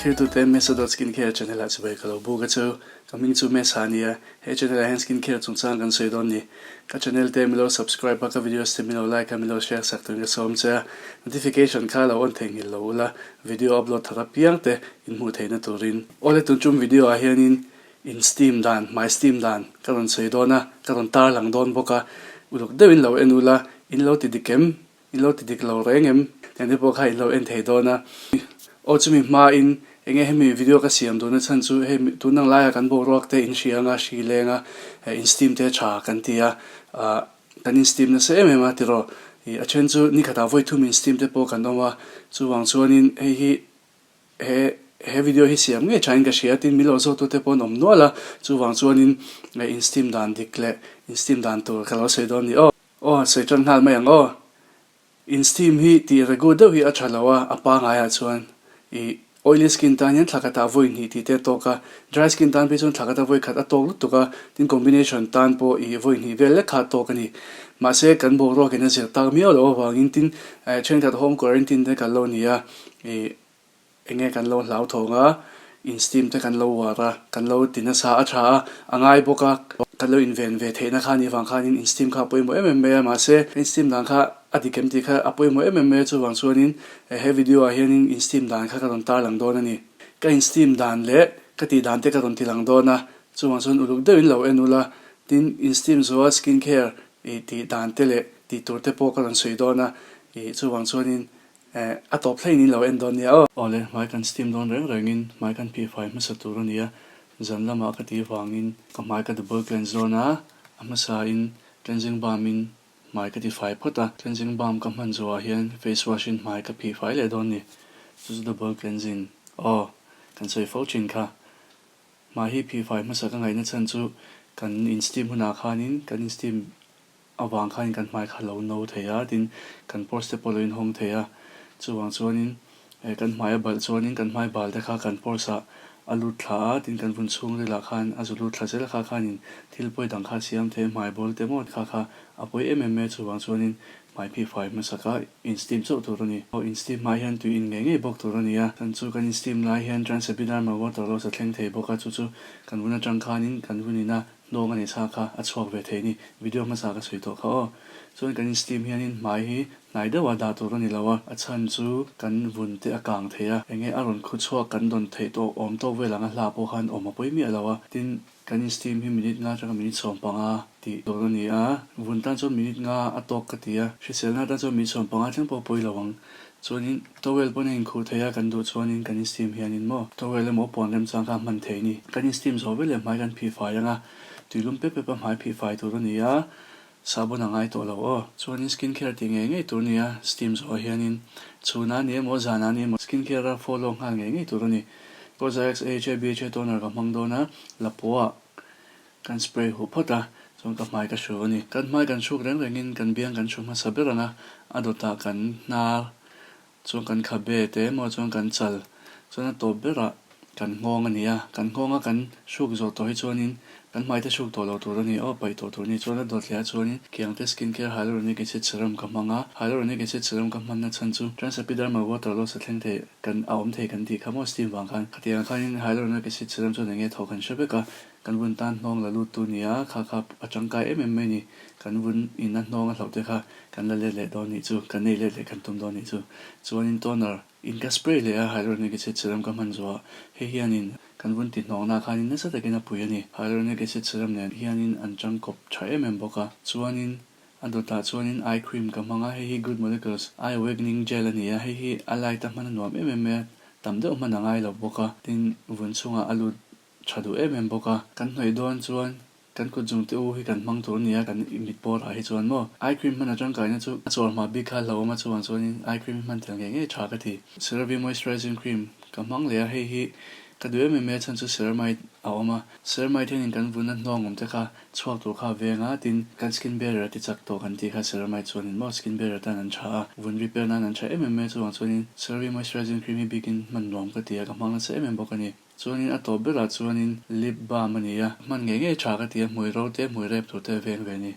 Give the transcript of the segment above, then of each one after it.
Thiltute Mesa dot Skincare channel ah chibai ka lo buk a chu. Ka hming chu Mesa a nia. He channel ah hian skincare chungchang kan sawi dawn ni. Ka channel te milo subscribe a, ka videos te milo like a, milo share sak turin ka sawm che a. Notification kha lo on theihnghilh lo ula, video upload thar apiang te in hmuh theihna turin. Awle tun tum video ah hianin in steam dan, hmai steam dan ka rawn sawi dawn a, ka rawn tarlang dawn bawk a. Uluk deuhin lo en ula, in lo ti dik em? In lo ti dik lo reng em? Tiang te pawh kha in lo en thei dawn a. Aw chumi hmain enge hemi video ka siam duhna chhan chu hei tun ang laia kan boruak te in hria anga hri leng a, in steam te tha kan ti a, ah kan in steam nasa em em a tiraw. Ih a then chu ni khatah vawi thum in steam te pawh kan awm a, chuvang chuanin hei hi he he video hi siam ngei thain ka hria tin min lo zawhtute pawh an awm nual a, chuvang chuanin in steam dan dik leh in steam dan tur ka lo sawi dawn a ni aw. Aw, sawi tan nghal mai ang aw. In steam hi tih regu deuh hi a tha lo a, a pangaiah chuan i oily skin tan hian thla khatah vawi hnih tih te a tawk a, dry skin tan phei chuan thla khatah vawi khat a tawk lutuk a, tin combination tan pawh i vawi hnih vel lek kha a tawk a ni. Mahse kan boruakin a zir tak miau loh avangin tin thenkhat home quarantine te kan lo ni a, i Enge kan lo hlauthawng a, in steam te kan lo uar a, kan lo ti nasa a tha a, a ngai bawk a, kan lo inven ve theihna kha anih vang khanin in steam kha a pawimawh em em mai a, mahse in steam dan kha a dik em tih kha a pawimawh em em mai a, chuvang chuanin he video ah hianin in steam dan kha ka rawn tarlang dawn a ni. Ka in steam dan leh ka tih dan te ka rawn ti lang dawn a, chuvang chuan uluk deuhin lo en ula, tin in steam zual skin care i tih dan te leh tih tur te pawh ka rawn sawi dawn a, ih chuvang chuanin Eh, a tawp thleng in lo en dawn nia aw. Awle, hmai kan steam dawn reng rengin hmai kan phihfai hmasa tur a nia. Zan lamah ka tih vangin ka hmai ka double cleanse dawn a, a hmasa in cleansing balm in hmai ka tifai phawt a, cleansing balm ka hman zawhah hian face wash in hmai ka phihfai leh dawn ni. Chu chu double cleansing aw, kan sawi fo thin kha. Hmai hi phihfai hmasa ka ngaihna chhan chu kan in steam hunah khanin kan in steam Avang khain kan hmai kha lo no thei a, tin kan pores te pawh lo inhawng thei a, chuvang chuanin kan hmai a balh chuanin kan hmai bal te kha kan pores ah a lut thla a, tin kan vun chhungril ah khan a zu lut thla zel kha khanin thil pawi dang kha a siam thei a, hmai bawl te maw kha kha a pawi em em mai a, chuvang chuanin hmai phih fai hmasa kha in steam chauh tur a ni. Aw in steam hmai hian tui in ngei ngei bawk tur a ni a, kan chu kan in steam lai hian transepidermal water loss a thleng thei bawk a, chu chu kan vun atang khanin kan vun in a Hnawng a ni chhak kha a chhuak ve thei ni. Video hmasa ka sawi tawh kha aw. Chuan kan in steam hianin hmai hi hnai deuha dah tur a ni lo a, a chhan chu kan vun te a kang thei a, enge a rawn khu chhuak kan dawn theih tawh awm tawk vel ang a hla pawh khan awm a pawi miah lo a. Tin, kan in steam hi minute nga atanga minute 15 tih tur a ni a, vun tan chuan minute nga a tawk ka ti a, hriselna tan chuan minute 15 thleng pawh a pawi lo ang. Chuanin towel pawn a inkhuh thei a, kan duh chuanin kan in steam hianin maw towel emaw puan remchang kha a hman thei ni. Kan in steam zawh veleh hmai kan phih fai ang a, tuilum pep pep a hmai phih fai tur a ni a, sahbawn a ngai tawh lo aw. Chuanin skin care tih ngei ngei tur a ni a, steam zawh hianin chhunah a ni emaw zanah a ni emaw skin care a follow nghal ngei ngei tur a ni. Cosrx AHA BHA toner ka hmang dawn a, lapua kan spray huh phawt a, chuan ka hmai ka hru a ni. Kan hmai kan hruk reng rengin kan biang kan hru hmasa ber ang a, a dawtah kan hnar, chuan kan khabe te emaw chuan kan chal, chuan a tawp berah kan nghawng a ni a. Kan nghawnga kan hruk zawh tawh hi chuanin kan hmai te hruk tawh lo tur a ni aw, paih tawh tur a ni. Chuan a dawt leh ah chuanin kiang te skin care hyaluronic acid serum ka hmang a, hyaluronic acid serum ka hmanna chhan chu transepidermal water loss a thleng thei kan a awm thei kan tih kha maw steam vang khan. Khatiang ah khanin hyaluronic acid serum chuan eng nge thawh kan hre vek a, Kan vun tan hnawng la lut tu nia, kha kha a tangkai em em mai ni. Kan vun in a hnawng a hlauh te kha kan la let leh dawn nih chu, kan nei let leh kan tum dawn nih chu. Chuanin toner in ka spray leh a, hyaluronic acid serum ka hman zuah. Hei hianin kan vun ti hnawng na khanin nasa takin a pui a ni. Hyaluronic acid serum nen hianin an tangkawp tha em em bawk a. Chuanin a dawtah chuanin eye cream ka hmang a, hei hi Good Molecules Eye Awakening Gel a ni a, hei hi a light a hman a nuam em em mai a, tam deuh hman a ngai lo bawk a. Tin, vun chhungah a lut Tha duh em em bawk a. Kan hnawih dawn chuan kan kut zung te u hi kan hmang tur a ni a, kan mit bawr ah hi chuan maw. Eye cream hman a tangkaina chu a chawr hma bik kha hlauhawm a chuan chuanin eye cream hi hman tel ngei ngei tha ka ti. CeraVe moisturizing cream ka hmang leh a, hei hi ka duh em em mai a chhan chu ceramide a awm a. Ceramide hianin kan vun a hnawng awm te kha chhuak tur kha a veng a, tin kan skin barrier a ti chak tawh kan tih kha ceramide chuanin maw skin barrier tan an tha a, vun repair nan an tha em em mai a chuvang chuanin CeraVe moisturizing cream hi bikin hman nuam ka ti a, ka hmang nasa em em bawk a ni. Chuanin a tawp berah chuanin lip balm a ni a, hman ngei ngei tha ka ti a, hmui ro te, hmui rep tur te a veng ve a ni.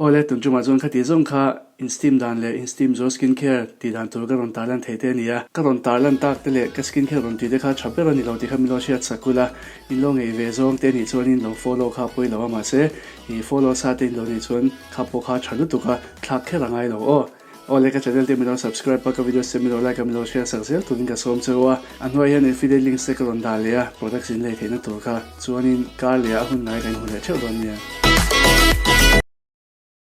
Awle, tun tumah chuan khati zawng kha in steam dan leh in steam zawh skin care tih dan tur ka rawn tarlan thei te a ni a. Ka rawn tarlan tak te leh ka skin care rawn tih te kha tha ber a ni lo tih kha min lo hriat sak ula, in lo ngeih ve zawng te nih chuan in lo follow kha pawi lo a mahse i follow sa te in lo nih chuan kha pawh kha tha lutuk a thlak kher a ngai lo aw. Awle ka channel te min lo subscribe a ka videos te min lo like a min lo share sak zel turin ka sawm cheu a. A hnuai hian affiliate links te ka rawn dah leh a products in lei theihna tur kha chuanin kar leh a hun ngai kan hmu leh theuh dawn nia.